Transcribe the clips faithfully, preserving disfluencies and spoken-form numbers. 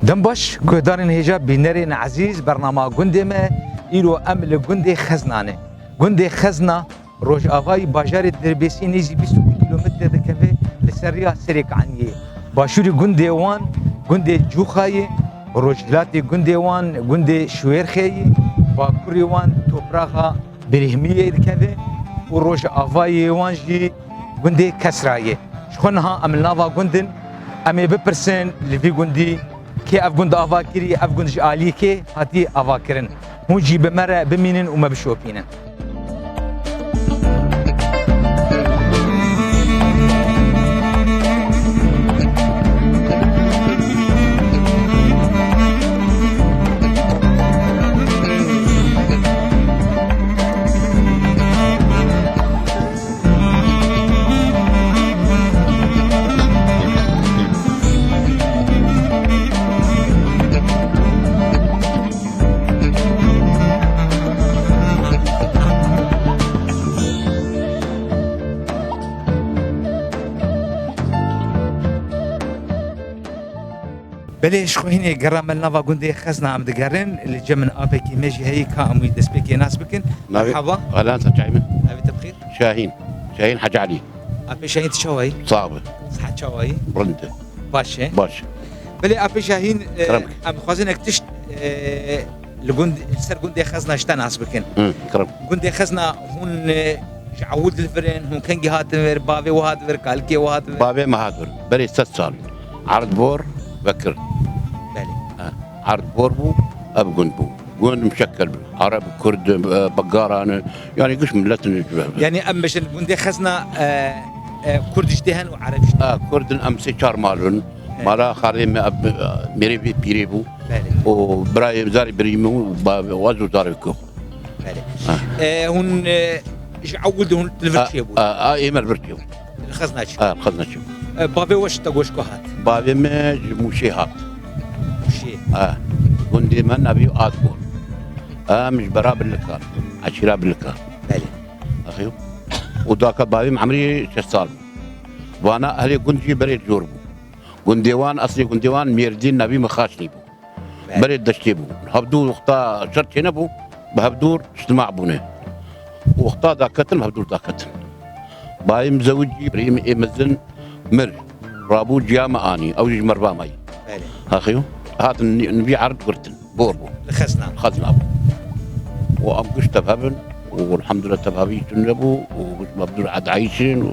Dem baş, guhdarên hêja, bînerên ezîz, bernama gundê me, îro em li gundê Xezna ne. Gundê Xezna, rojavayî bajarê Dirbêsî nêzî bîst û du kîlometre dikeve, li ser rêya Serêkaniyê. Başûrê gundê wan, gundê Cûxayê, rojhilatê gundê wan, gundê Şuêrxeyê, bakurê wan, topraxa Birêhmiyê dikeve û rojavayê wan jî gundê Kesrayê. Ji xwe niha em li nava gund in, em ê bipirsin li vî gundî kê ev gund ava kirî, ev gund ji aliyê kê hatiye avakirin. Hûn jî bi me re bimînin û me bişopînin. Belê, ji xwe hînê gera me li nava gundê Xezna em digerin. Li cem min apekî me jî heye, ka em wî destpêkê nas bikin. Navê Merhaba. Xelan, te çay min? Navê te bi xêr? Şahîn. Şahîn Hecî Elî. Apê Şahîn, tu çawa yî? Sağ ol. Sihet çawa yî? Rind e. Baş e? Baş. Belê, apê Şahîn, e, Kerem. Em dixwazin ek tişt, e, li gund, li ser gundê Xezna ji te nas bikin. Hı, kerem. Gundê Xezna hûn, e, ji ewil di vir in, hûn kengî hatin vir, bavê we hat vir, kalikê we hat vir? Bavê me hat vir. Berê sed sal. Erdbor vekir. Belê. Ha, erdbor bû, ev gund bû. Gund muşekkel bû. Ereb, Kurd, e, Begaran, yani giş miletin ji we. Yani em bêjin gundê Xezna, e, e, Kurd jî tê hen û Ereb jî tê. Ha, Kurd in, em sê çar mal in. Evet. Mala xalê me, ev, e, mêrê vê pîrê bû. Belê. Û birayê zarê birî min û ba-, û ez û zarê ku. Belê. Ha. E, hûn, e, ji ewil de hûn li vir çêbûn? A, a, ê me li vir çêbûn. Li Xezna çi? Ha, li Xezna çi? E, bavê we ji te goşko hat? Bavê me ji Mûşê hat. Mûşê. Ha. Gundê me navî Adbor. Em ji bera Bilikan. Eşîra Bilikan. Belê. Axî. Û daka bavê min emrî şeş sal bû. Vana ehlê gund jî berê zor bû. Gundê wan, eslê gundê wan Mêrdîn navî min Xaşnî bû. Belê. Berê deştê bû. Hevdû wexta şer çênebû, bi hevdûr îctima bûne. Wexta daketin, hevdûr daketin. Bayê min zewicî, birê min ê mezin mir. Rabû ciya me anî, ew jî ji merva me yî. Belê. Hexiyo. Hatin nî-, nivî erd girtin, bor bû. Li Xezna. Xezna bû. Û em giş tev hebin, û elhamdulillah tev hebî tune bû, û giş mebdûr edayîşin, û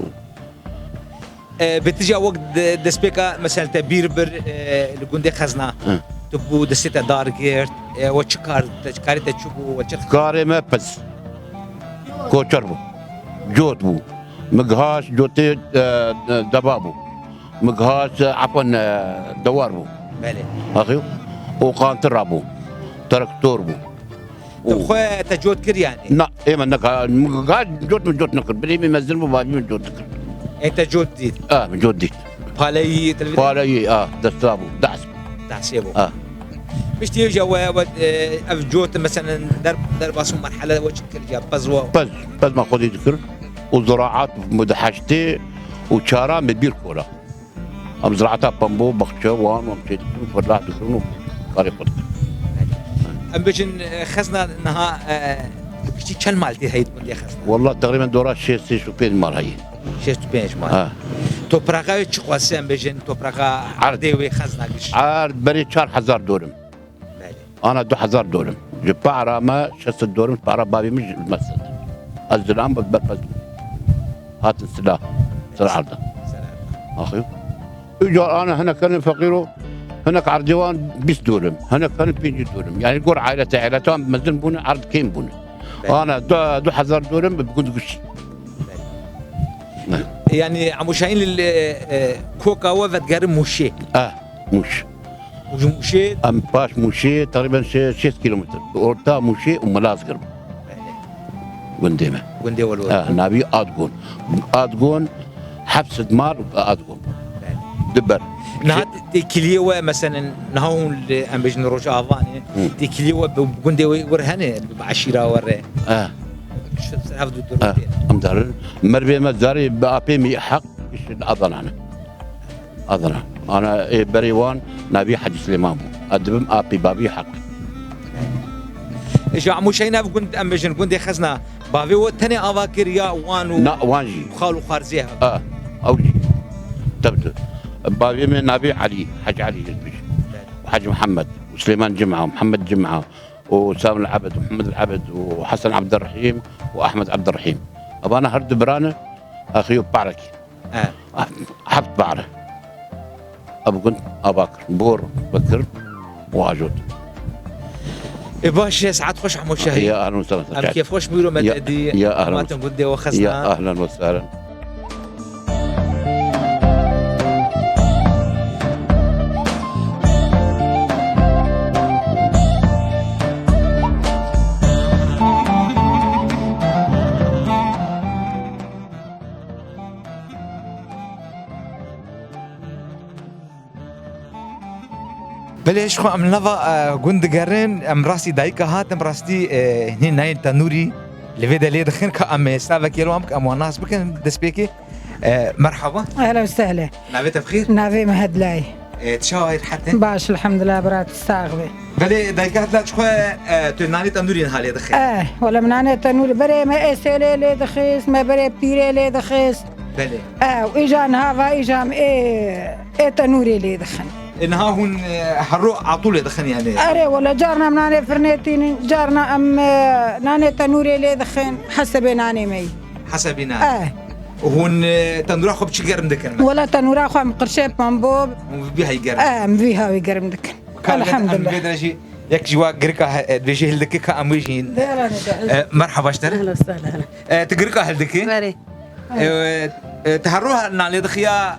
E, bi tija wek de-, destpêka, mesela te bîr bir, e, li gundê Xezna, Hı. Tu bû destê te dar girt, e, we çi kar, te, karê te çi bû, we çi? Karê me piz. Koçer bû. Cot bû. Min gihaş cotê, e, e, deba bû. Min gihaş, e, efwen, e, dewar bû. Belê. Axî, û qantira bû. Traktor bû. Tu xwe te cot kir yani? Na, ê me neka, min ga cot min cot nekir. Birê min mezin bû, bavê min cot dikir. Ê te cot dît? Ah, min cot dît. Paleyî, televîzyon? Paleyî, ah, desta bû, dehs bû. Dehsê bû. Ah. Piştî ya we, we, e, ev cot, mesela, der-, derbas û merhele we çi kir ya? Pez we? Pez, pez me xwedî dikir. Û ziraat min diheştê û çara min bîr kola. Em ziraeta pembo, baxçe, wan, em çê dikirin, firlah dikirin û karê xwe dikirin. Em bêjin, e, Xezna niha, e, giştî çend mal tê heyî gundê Xezna? Wallah, teqrîben dora şêst, şêst û pênc mal heyî. Şêst û pênc mal. Ha. Topraxa wê çi qasî em bêjin, topraxa Erd. Erdê wê Xezna giş? Erd berê çar hezar dorim. Belê. Ana du hezar dorim. Ji para me şeş sed dorim, para bavê min ji me sed. Ez zilam bi berpez bûm. Hatin sila. Sila arda. Sila arda. Axî. Îcar ana hinek henin feqîr o, hinek erdê wan bîst dorim, hinek henin pêncî dorim. Yani gor ailete, ailete wan mezin bûne, erd kêm bûne. Belê. Ana du, du hezar dorim bi gund giş. Belê. Ne. Yani Emo Şahîn li, e, koka we vedigerin Mûşê. Eh, Mûş. Û ji Mûşê? Em paş Mûşê teqrîben şê-, şêst kîlometre. Orta Mûşê û Milazgir. Belê. Gundê me. Gundê we li we. Ha, navî Adgon. Adgon heft sed mal Adgon. Belê. Di ber. Niha Şê- têkiliyê we, meselen, niha hûn li, em bêjin Rojava ne, Hı. Têkiliyê we bi gundê we wir hene, bi eşîra we re? Ha. Şi ser hevdû dur Ha, tê. Em darin. Mervê me zarê bi apê mi heq, işte Adana ne. Adana. Ana, e, berê wan navî Hacî Silêman bû. Ez dibim apî bavî heq. Ji Amûşehî nav gund, em bêjin gundê Xezna, bavê we tenê ava kir ya wan û Na, wan jî. Xal û xwarzê hev? A, ew jî. Tabii. Bavê me navê Elî, Hec Elî jî dibêjin. Hec Mihemed, û Silêman Cima, û Mihemed Cima, û Sam el Ebed, û Mihemed el Ebed, û Hesen Ebderrehîm, û Ehmed Ebderrehîm. Evana her du bira ne, axî yo parekî. He. Heft bar. Ev gund ava kir. Bor, Bekir û Ajot. E, baş e, saet xweş Amûşehî. Ya, ahlen we sehlen. Em kêfxweş bûyî ro me Ya, te dî. Ya, ahlen we Hatin gundê we Xezna. Ya, ahlen we sehlen. Belê, ji xwe em nava, e, gund digerin, em rastî dayika hatin, rastî, e, hîn nayên tenûrî li vê de lê dixin, ka em, e, slavekê li wan bikin, em wan nas bikin, destpêkê. E, merhaba. Ehlen we sehlen. Navê te bi xêr? Navê me Hedlay. E, tu çawa yî, rehet e? Baş, elhamdulillah, bira tu sax be. Belê, dayika Hedlay, ji xwe, e, tu nanê tenûrî niha lê dixî? E, wele min nanê tenûrî, berê me êsêlê lê dixist, me berê pîrê lê dixist. Belê. E, û îja niha va îja em ê, ê tenûrê lê dixin. E, niha hûn, e, her ro atûlê dixin yani? Erê, wele carna em nanê firnê tînin, carna em, e, nanê tenûrê lê dixin, hesebê nanê me yî. Hesebê nanê. E. Hûn, e, tenûra xwe bi çi germ dikin? Wele tenûra xwe em qirşê pembo. Hûn bi vî hay germ. E, em vî hay germ dikin. Ka em Elhamdulillah. Vê derê jî yek ji wa girika he-, e, dibêjî hildikî ka em wê jî. Dera ne de. E, merhaba ji te re. Ehlen sehlen. E, tu girika hildikî? Berê. E, e, tu her ro nanê dixiya?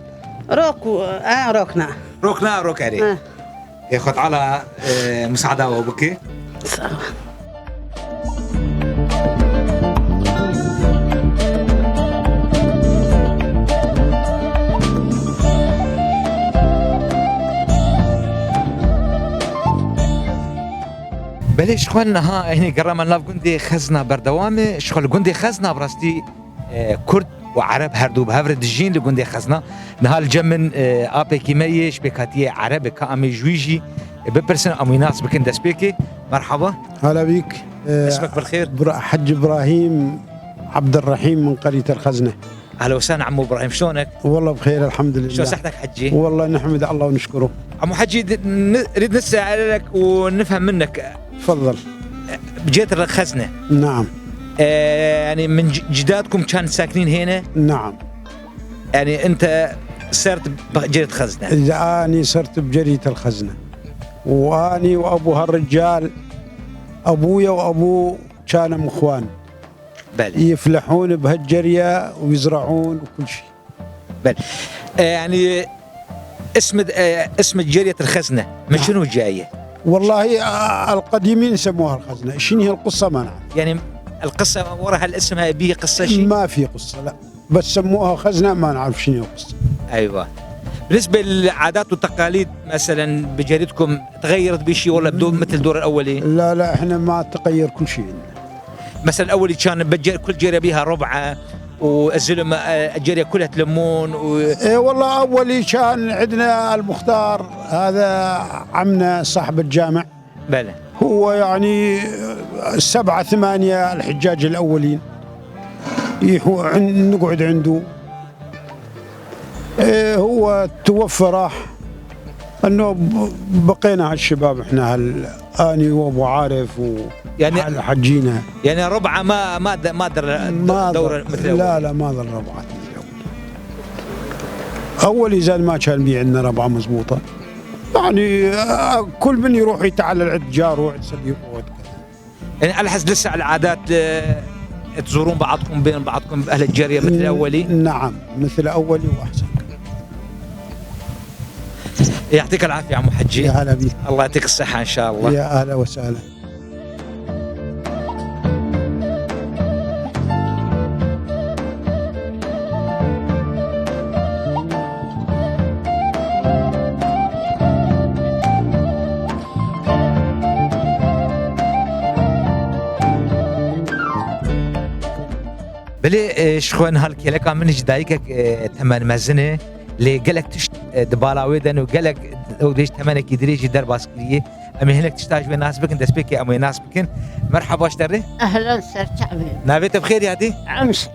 Rok û, e, rokna. Rokna, rok erê. Ha. Ê Xwe Teala, e, musada we bike. Sağ ol. Belê, ji xwe niha, hînî gera me nav gundê Xezna berdewam e. Ji xwe li gundê Xezna bi rastî e, Kurd û Ereb her du bi hev re dijîn li gundê Xezna. Niha li cem min, e, apekî me yê ji pêkhatiyê Ereb e, ka em ê ji wî jî, e, bipirsin, em wî nas bikin destpêkê. Merhaba. Hela bîk. E, Esmek bi xêr. Bira-, Hec Îbrahîm Ebderrehîm min qerî Tel Xezne. Ehlen we sehlen Emo Îbrahîm, şlonek? Wallah bi xêr, elhamdulillah. Şlon sehtek Hecî? Wallah nehmid Allah ve nişkuru. Emo Hecî, di-, ni-, rîd nis'elek û nifhem minnek. Tfeddel. Bi cêt re Xezne. Naam. E, yani min c-, cidatkum kan sakinîn hêne? Naam. Yani ente sert bi cêt Xezne. Anî sert bi cêt el Xezne. Û anî û ebu her rical, ebuye û ebu çanem ixwan. Belê. Yeflehûn bi heceriye û yizra'ûn û kul şey. Belê. E, yani, اسم، e, اسم جرية الخزنة. من شنو جاية؟ والله، آه، القديمين سموها الخزنة. شنو هي القصة ما نعرف. يعني، القصة ورا هالاسم هاي بيه قصة شي؟ ما في قصة، لا. بس سموها خزنة، ما نعرف شنو هي القصة. أيوة. بالنسبة للعادات والتقاليد، مثلًا، بجريتكم تغيرت بشي ولا بدو-، مثل الدور الأولي؟ لا، لا، إحنا ما تغير كل شيء عندنا. مثلًا، أولي كان بج-، كل جرية بيها ربعة، والزلمة، آه، الجرية كلها تلمون و إيه والله، أولي كان عندنا المختار، هذا عمنا صاحب الجامع. بلى. هو يعني سبعة ثمانية الحجاج الأولين يحو-، عن-، نقعد عنده. إيه، هو توفى راح. إنه ب-، بقينا هالشباب إحنا هال-، أني وأبو عارف و يعني، حال حجينا. يعني ربعة ما، ما د-، ما در ما دور در-، مثل لا، الأول. لا، ما در ربعة مثل الأول. أول إذا ما كان بي عندنا ربعة مزبوطة. يعني، آه، كل من يروح يتعلل عند جاره وعند صديقه وعند كذا. يعني على حسب لسه العادات، آه، تزورون بعضكم بين بعضكم أهل الجرية مثل ن-، أولي؟ نعم، مثل أولي وأحسن. يعطيك العافية عمو حجي. يا هلا بيك. الله يعطيك الصحة إن شاء الله. يا أهلا وسهلا. Belê, e, ji xwe niha li kêleka min ji dayikek, e, temen mezin e, lê gelek tişt, e, di bala wê de ne û gelek ew dê ji temenekî dirêjî derbas kiriye. Em ê hinek tişta ji wê nas bikin, destpêkê em wê nas bikin. Merhaba ji te re. Ehlen serçavê. Navê te bi xêr yadî? Emş.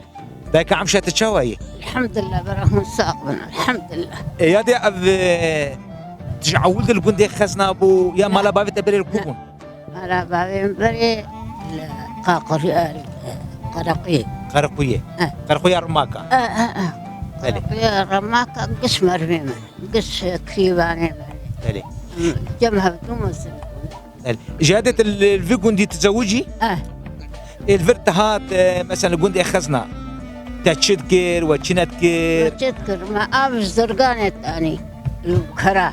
Dayka Emşa, tu çawa yî? Elhamdülillah, bera hûn sax bin, elhamdülillah. E, yadê ev, e, tu ji ewil de li gundê Xezna bû, ya mala bavê te berê li ku bûn? Mala bavê min berê li Qaqurî, e, Qerequyê. Qerequyê. Eh. Qerequya Rimaka. Eh, eh, eh. Belê. Qerequya Rimaka giş mervê min, giş krîvanê min. Belê. Cem hevdû mezin. Belê. Ji hedê tu li, li vî gundî tizewicî? Eh. Ê li vir dihat, e, mesela li gundê Xezna. Te çi dikir, we çi nedikir? Me çi dikir? Me av ji zirganê tanî. Li kera.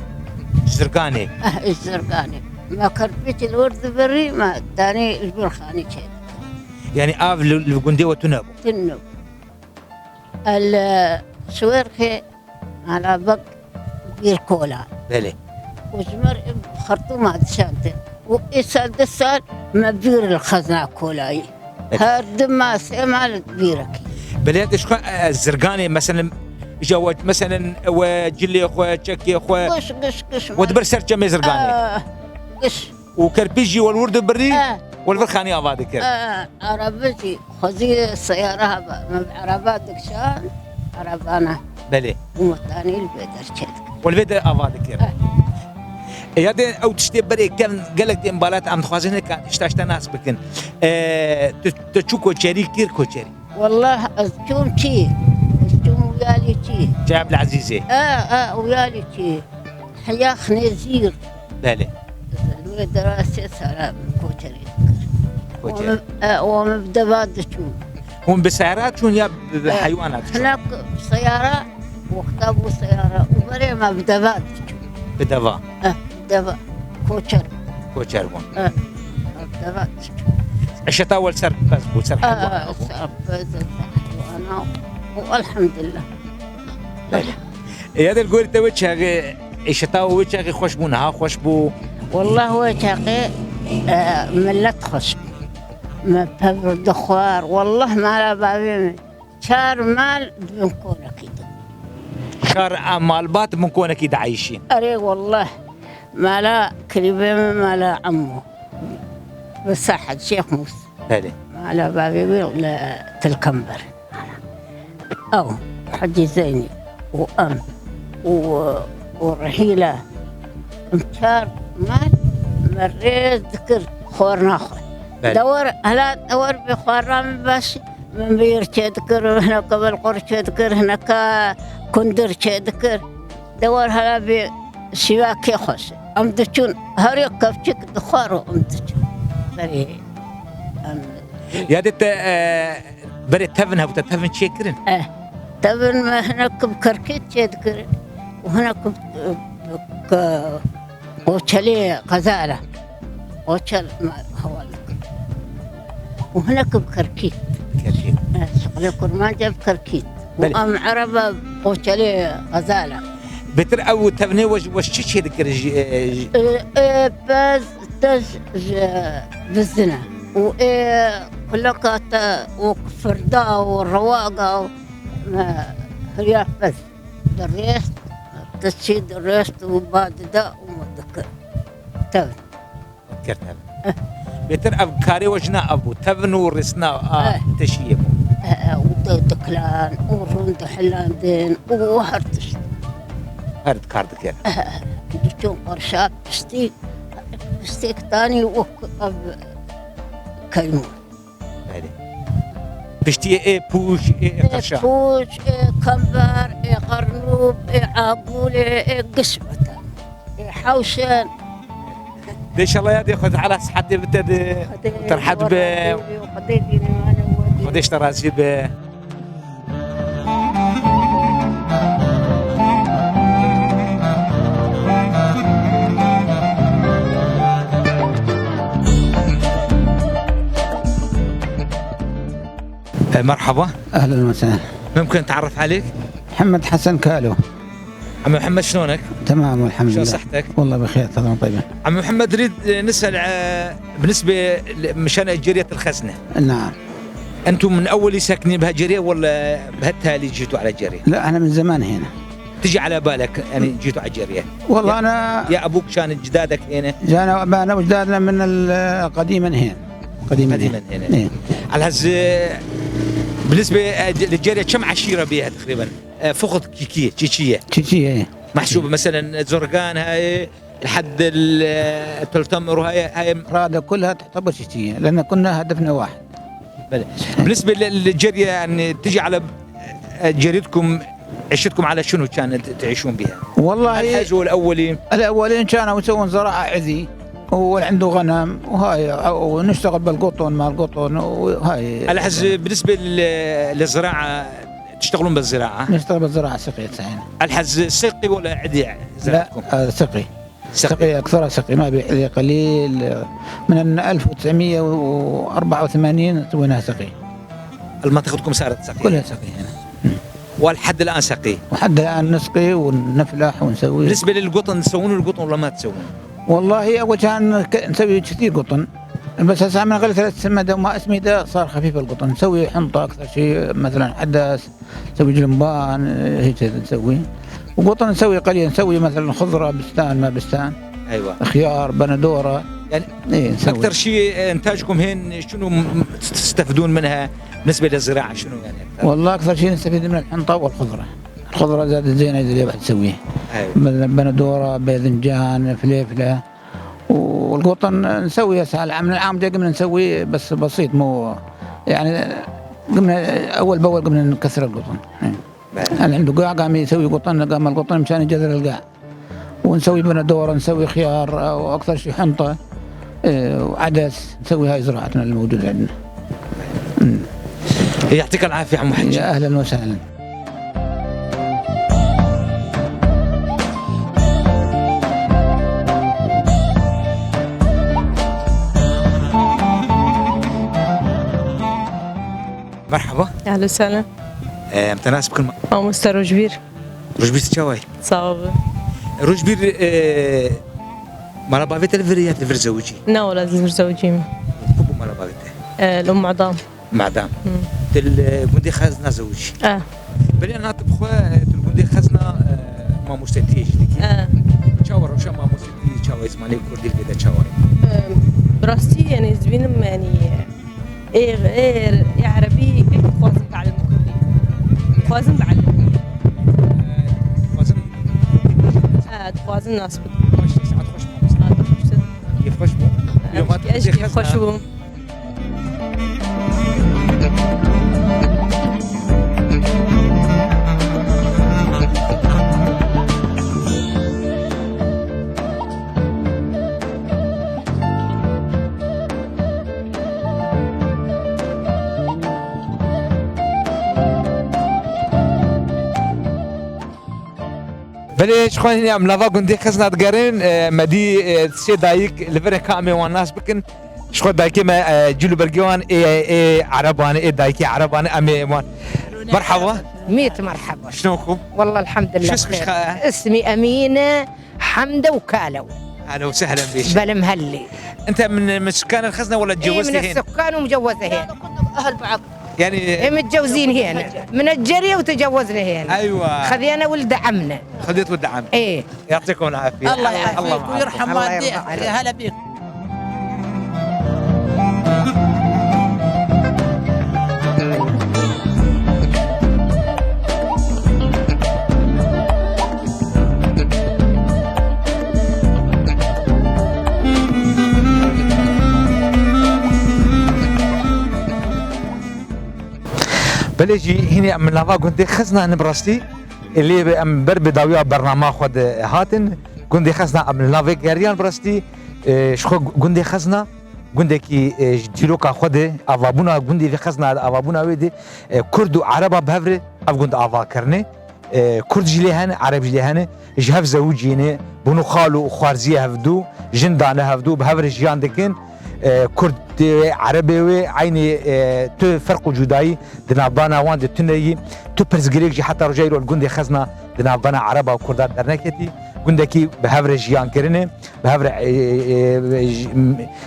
Ji zirganê? Eh, ji zirganê. Me kerpîtî li wir dibirî, me tanî li vir xanî çê dikir. Yanî av li, li gundê we tune bû? Tune bû. El, e, Şwêrxê Mala vek bîr kola. Belê. Û ji mir Xertûma dişantin. Û îsal du sal me bîr li Xezna kolayî. Belê. Her du ma sê mal bîrekî. Belê, de ji xwe, e, zirganê, meselen, îja we, meselen, we cilê xwe, çekê xwe, Giş, giş, giş, we dibir ser çemê zirganê. Ah, giş. Û kerpîç jî we li wir dibirî, Eh. we li vir xanî ava dikir. Eh, araba jî, xwezî seyara hebe, me bi araba dikişand, arabana. Belê. Û me tanî li vê der çêdikir. We li vê de ava dikir. Eh. E, ya dê ew tiştê berê kevin, gelek dê mibalat em dixwazin heka tişta ji te nas bikin. E, tu, tu çû koçerî, kir koçerî? Wallah, ez çûm çî? Ez çûm Wiyalî çî? Çi Ebdilezîzê? E, e, Wiyalî çî? Heya Xinêzîr. Belê. Li wê dera sê sala koçerî dikir. Koçer. Û em, e, û em bi deva diçûn. Hûn bi seyara çûn ya bi, bi E, heywana diçûn? Hinek seyara, wexta bû seyara. Û berê me bi deva diçûn. Bi deva? E, bi deva. Koçer. Koçer bûn. E, bi deva diçûn. Eşeta we li ser pez bû, ser E, heywana bû. Ser pez, ser heywana. Û elhamdülillah. Belê. E, ya de li gorî te wê çaxê, êşeta wê çaxê xweş bû, niha xweş bû? Wallah wê çaxê, e, millet xweş bû. Me pevr dixwar, wallah mala bavê min çar mal di bin konekî de. Çar, e, malbat di bin konekî dieyşîn? Erê wallah. Mala kirîbê min, mala emo. Bi Sehd Şêx Mûs. Belê. Mala bavê wî li Tilkember. Ew, Hecî Zeynî û em û, û Rihîla. Em çar mal me rêz dikir xwarina xwe. Belê. Dewar, hela dewar bi xwarina min baş, min bîr çêdikir, hineka belqor çêdikir, hineka kundir çêdikir. Dewar hela bi şîvakê xweş. Em diçûn, her yek kevçik dixwar û em diçûn. Berê em Yadê te, e, berê tevin hebû, te tevin çêkirin? Eh, tevin me hinek bi kerkît çêdikirin û hinek bi, bi, bi qoçelê qezala. Qoçel me heval dikin. Û hinek bi kerkît. Kerkît. Eh, şixulê kurmanca bi kerkît. Û Belê. Em ereba qoçelê qezala. Bêtir ew tevnê we ji, we ji çi çêdikir? Ji, e, ji E, e, pez, te ji, ji bizine. Û ê kuleka te û firda û rewaga û, e, hiriya pez. Dirêst, te çî dirêst û ba dide û me dikir. Tevn. Kir tevn. Eh. Bêtir ev karê we jina ev bû. Tevn û rêsna a Eh. teşiyê bû. Eh, eh, û de diklan, û rûn dihilandin, û her tişt. Her kar dikir. Eh, eh. Diçûn qerşa piştî, piştêk tanî wek ev keymo. Belê. Piştiyê ê pûş, ê, ê Ê qirşa. Pûş, ê kember, ê qernûb, ê agûlê, ê giş bete. Ê hewşin. Dê inşallah ya dê Xwedê Teala sihetê bite de. Xwedê Te rehet be. Xwedê dînê mane Xwedê. Xwedê ji te razî be. E, merhaba. أهلًا وسهلًا. ممكن أتعرف عليك؟ محمد حسن كالو. عم محمد، شلونك؟ تمام والحمد شلون لله. صحتك؟ والله بخير، تمام طيبة. عم محمد، نريد نسأل، آه، بالنسبة ل-، مشان جرية الخزنة. نعم. أنتم من أول ساكنين بهالجرية ولا بهالتالي جيتوا على الجرية؟ لا، أنا من زمان هنا. تجي على بالك، يعني، جيتوا على الجرية؟ والله يا، أنا يا أبوك كان جدادك هنا؟ جانا أبانا وجدادنا من ال-، قديما هنا. قديما قديما هنا. هنا. إيه. على هز-، بالنسبة، آه، للجرية، كم عشيرة بيها تقريبًا؟ آه، فقط كيكية، تشيتشية. تشيتشية، إيه. محسوبة مثلًا زرقان هاي لحد ال-، تل تمر وهاي، هاي. هذا كلها تعتبر تشيتشية، لأن كنا هدفنا واحد. بلى. بالنسبة لل-، للجرية، يعني، تجي على جريتكم، عيشتكم على شنو كانت تعيشون بها؟ والله الحجو الأولي. الأولين كانوا يسوون زراعة عذي، واللي عنده غنم وهاي، ونشتغل بالقطن، مع القطن وهاي. الحز بالنسبة لل-، للزراعة، تشتغلون بالزراعة؟ نشتغل بالزراعة سقي تسعين. الحز سقي ولا عذي لا، زراعتكم؟ آه، سقي. سقي. سقي، أكثرها سقي، ما بيع إلا قليل. من ألف وتسعمية وأربعة وثمانين سويناها سقي. المنطقة تكون صارت سقي. كلها سقي هنا. مم. ولحد الآن سقي. وحد الآن نسقي ونفلح ونسوي. بالنسبة للقطن، تسوون القطن ولا ما تسوون؟ والله أول كان ك-، نسوي كثير قطن، بس هسه من قبل ثلاث سنين ما اسمي ده صار خفيف القطن، نسوي حنطة أكثر شيء، مثلًا عدس، نسوي جلمبان، آه، هيك نسوي. وقطن نسوي قليل، نسوي مثلًا خضرة، بستان، ما بستان. أيوة. خيار، بندورة. يعني، إيه، نسوي. أكثر شيء إنتاجكم هين شنو م-، تستفيدون منها بالنسبة للزراعة؟ شنو يعني أكثر؟ والله أكثر شيء نستفيد من الحنطة والخضرة. الخضرة زادت زينة، إذا الواحد يسويها. أيوة. مثلًا بندورة، باذنجان، فليفلة. والقطن نسوي هسه العام، من العام الجاي قمنا نسوي، بس بسيط، مو يعني، قمنا اول باول قمنا نكثر القطن. إيه. بعد. اللي عنده قاع قام يسوي قطن، قام القطن مشان يجذر القاع. ونسوي بندورة، نسوي خيار، واكثر شيء حنطة، إيه، وعدس، نسوي هاي زراعتنا الموجودة عندنا. مم. يعطيك العافية عم حجي. يا اهلا وسهلا. مرحبا. أهلا وسهلا. Em te nas bikin. Mamoste Rojbîr. Rojbîr, tu çawa yî? Sağ ol. Rojbîr, e, mala bavê te li vir ya tu li vir zewicî? Ne, wala ez li vir zewicî me. Ku bû mala bavê te? E, li Umedam. Madam. Hmm. Tu li gundê Xezna zewicî. Eh. Belê na tu bi xwe, tu li gundê Xezna, e, mamostetiyê jî dikî. Eh. Çawa rewşa mamostetiyê, çawa zimanê kurdî li vê de çawa ye? Em, bi rastî, yanî, ez dibînim, yanî, ê, ê, ê erebî pêk dixwazin bielîmin kurdî. Dixwazin bielîmin. E, dixwazin. Eh, dixwazin nas bikin. Baş, saet xweş mamoste. Saet xweş. Kêf xweş bû. Eh, Yo, ma tu ez jî gundê kêf xweş Xezna. Bûm. Belê, ji xwe hînî em nava gundê Xezna digerin, e, me dî, e, sê dayik li vir e, ka em ê wan nas bikin. Ji xwe dayikê me, e, cil û bergê wan ê, ê Ereban e, ê dayikê Ereban e, em ê wan. Merhaba. Mît merhaba. Şlonkum? Wallah elhamdülillah. Şo ismik bixêr. Xwe? Ismî Emîne Hemde û Kalew. Ehlen û sehlen bêjî. Belê, mihellî. Ente min, min sukkan el Xezne wala teceweztî hên? Min sukkan û miceweze hên. Ehel ba'd. Yani. Ê min tecewzîn hên. Min eceriye û tecewezne hên. Eywa. Xediyene wil de'emne. Xediyet wil de'em. Ê. يعطيكم العافية. الله يعافيك ويرحم والديك. هلا بيك. Belê jî hînî em li nava gundê Xezna ne bi rastî. Lê em ber bi dawiya bernama xwe de hatin. Gundê Xezna em li navê geriyan bi rastî. E, ji xwe gundê Xezna, gundekî, e, ji dîroka xwe de, avabûna gundê vê Xezna de, avabûna wê de, e, Kurd û Ereba bi hev re ev gund ava kirine. E, Kurd jî lê hene, Ereb jî lê hene, ji hev zewicîne, bûne xal û xwarziyê hevdû, jin dane hevdû, bi hev re jiyan dikin. E, Kurd wê, Erebê wê, eynî, e, tu ferq û cudayî di navbana wan de tune yî, tu pirsgirêk jî heta roja îro li gundê Xezna di navbana Ereba û Kurda derneketî. Gundekî bi hev re jiyan kirine, bi hev re, e, e, j-,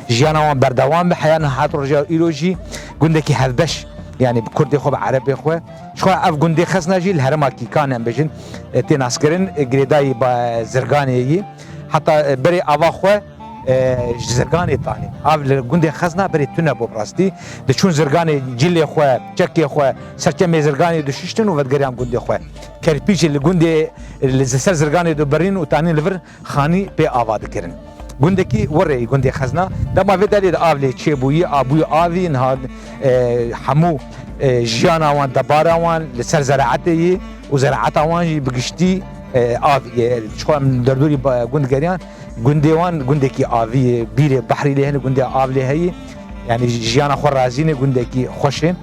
jiyana wan berdewam be, heya niha heta roja îro jî gundekî hevbeş yanî bi kurdê xwe, bi erebê xwe. Ji xwe ev gundê Xezna jî li herêma Kîkan em bêjin, e, tê naskirin, e, girêdayî ba Zirganê yî. Heta, e, berê ava xwe, e, ji Zirganê tanî. Av li gundê Xezna berê tune bû bi rastî. Diçûn Zirganê cilê xwe, çekê xwe, serçemê Zirganê dişiştin û vedigeriyan gundê xwe. Kerpîçê li gundê, li ser Zirganê diberîn û tanîn li vir xanî pê ava dikirin. Gundekî werê yî gundê Xezna. Dema vê derê de av lê çêbûyî, abûyî avî, niha, e, hemû, e, jiyana wan, debara wan li ser zeraetê yî û zeraeta wan jî bi giştî, e, avî ye. Çixwe em derdorî ba-, gund geriyan, gundê wan gundekî avî ye, bîrê behrî lê hene, gundê av lê heyî. Yanî jiyana xwe razî ne, gundekî xweş e.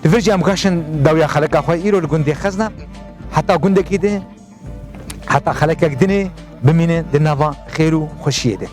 Li vir jî em gaşin dawiya xeleka xwe, îro li gundê Xezna heta gundekî de heta xelekek dinê bimîne di nava xêr û xweşiyê de.